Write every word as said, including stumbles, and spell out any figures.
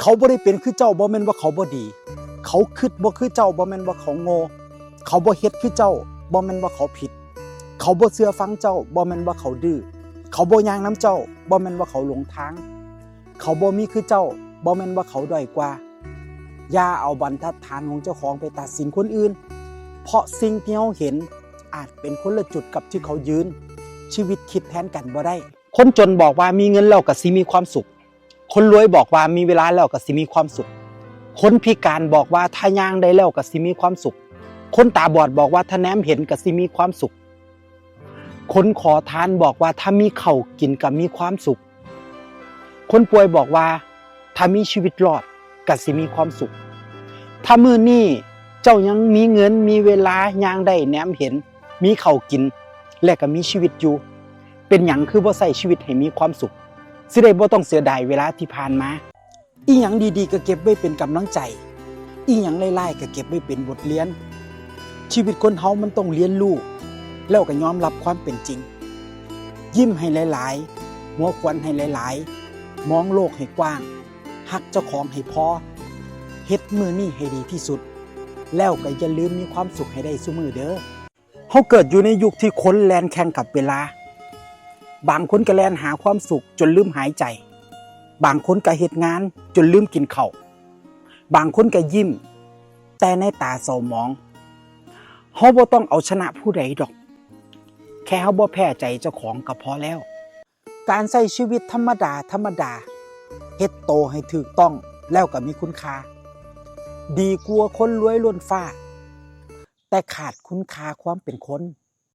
เขาบ่ได้เป็นคือเจ้า บ่แม่นว่าเขาบ่ดี เขาคิดบ่คือเจ้า บ่แม่นว่าเขาโง่ เขาบ่เฮ็ดคือเจ้า บ่แม่นว่าเขาผิด เขาบ่เชื่อฟังเจ้า บ่แม่นว่าเขาดื้อ เขาบ่ย่างนำเจ้า บ่แม่นว่าเขาหลงทาง เขาบ่มีคือเจ้า บ่แม่นว่าเขาด้อยกว่า อย่าเอาบรรทัดฐานของเจ้าของไปตัดสินคนอื่น เพราะสิ่งที่เราเห็นอาจเป็นคนละจุดกับที่เขายืน ชีวิตคิดแทนกันบ่ได้ คนจนบอกว่ามีเงินแล้วก็สิมีความสุข คนรวยบอกว่ามีเวลาแล้วก็สิมีความสุข คนพิการบอกว่าถ้าย่างได้แล้วก็สิมีความสุข คนตาบอดบอกว่าถ้าแนมเห็นก็สิมีความสุข คนขอทานบอกว่าถ้ามีข้าวกินก็มีความสุข คนป่วยบอกว่าถ้ามีชีวิตรอดก็สิมีความสุข ถ้ามื้อนี้เจ้ายังมีเงินมีเวลาย่างได้แนมเห็น มีข้าวกิน และก็มีชีวิตอยู่ เป็นหยังคือบ่ใช้ชีวิตให้มีความสุข สิได้บ่ต้องเสียดายเวลาที่ผ่านมา อีหยังดีๆก็เก็บไว้เป็นกำลังใจ อีหยังร้ายๆก็เก็บไว้เป็นบทเรียน ชีวิตคนเฮามันต้องเรียนรู้ แล้วก็ยอมรับความเป็นจริง ยิ้มให้หลายๆ หัวขวัญให้หลายๆ มองโลกให้กว้าง ฮักเจ้าของให้พอ เฮ็ดมื้อนี้ให้ดีที่สุด แล้วก็อย่าลืมมีความสุขให้ได้ซุมื้อเด้อ เฮาเกิดอยู่ในยุคที่คนแล่นแข่งกับเวลา บางคนก็แล่นหาความสุขจนลืมหายใจ บางคนก็เฮ็ดงานจนลืมกินข้าว บางคนก็ยิ้ม แต่ในตาเศร้าหมอง เฮาบ่ต้องเอาชนะผู้ใดดอก แค่เฮาบ่แพ้ใจเจ้าของก็พอแล้ว การใช้ชีวิตธรรมดาธรรมดา เฮ็ดโตให้ถูกต้องแล้วก็มีคุณค่า ดีกว่าคนรวยล้นฟ้า แต่ขาดคุณค่าความเป็นคน